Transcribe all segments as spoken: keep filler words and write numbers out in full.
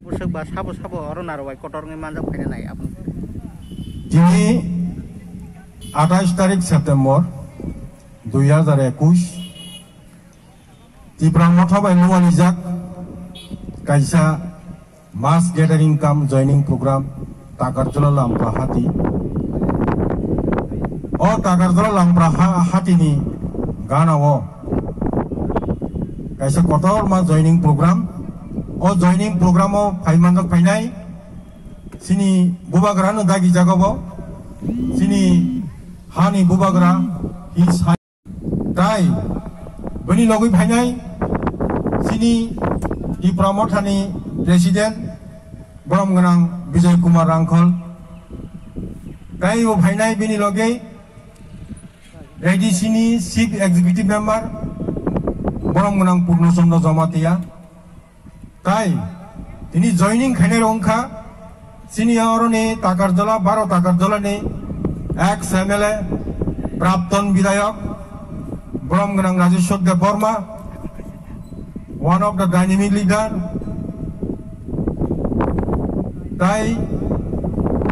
Bwswk ba sabo sabo oro narwai kotor wngwi manjak phaina nai aboni. Tini atais tarik September dui hajar ekush, Tipra Motha bai lualijak kaisa mass gathering cum joining program Takarjala Lampra Hati. O Takarjala Lampra ha-, Hati ni gana o kaisa kotorma joining program. O joining program o phai manjak phainai chini bubagra no dagi jaga bo, chini hani bubagra, his Tai bini logwi phainai chini Tipra Mothani President borom gwnang Bijoy Kumar Rangkhol. Tai bo phainai bini logwi A D C ni Chief Executive Member borom gwnang Purno Chandra Jamatia. Tai tini joining khainai rok wngkha chini oroni Takarjala, baro Takarjala ni ex M L A, prapton bidhayok, borom gwnang Rajeshwar Deb Barma, one of the dynamic leader, tai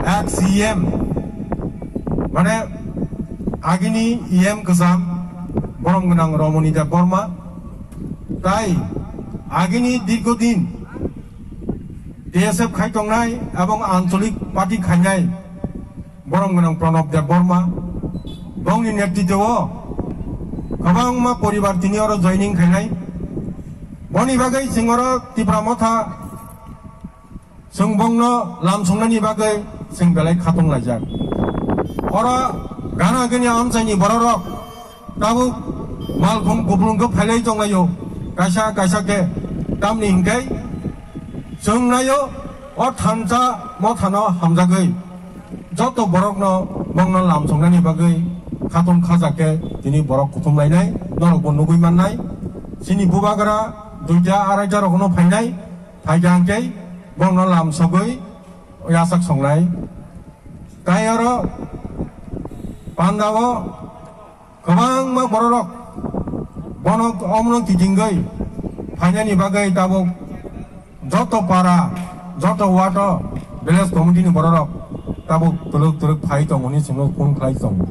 ex E M, mane agini E M kwcham, borom gwnang Romoni Deb Barma, Tai agini dirghodin T S F khai tongnai ebong ancholik party khainai borom gwnang Pranab Deb Barma bongni netritwo kwbangma poribar tini oro joining khainai. Boni bagwi chwng oro Tipra Motha Chwng bongno lam songnani bagwi chwng belai khatung laijak. Oro gana gini amchaini bororok tabuk malkhung kuplung khe phailai tonglaio, kaisa kaisa khe. Tamni hinkhe chwng naio o thansa mothano hamjagwi joto borokno bongno lam songnani bagwi khatung khajak khe tini borok kuthum lainai, norokbo nugwi mannai. Chini bubagra duita araita rokno phainai. Phaikha hwnkhe bono lam sogwi yasak songnai. Tai oro pandao kwbangma bororok bono omono kitingwi phainani bagwi tabuk joto para, joto wato village committee ni bororok tabuk twlwk twlwk phai tongo hwnwi chwngno phone khlai tongo.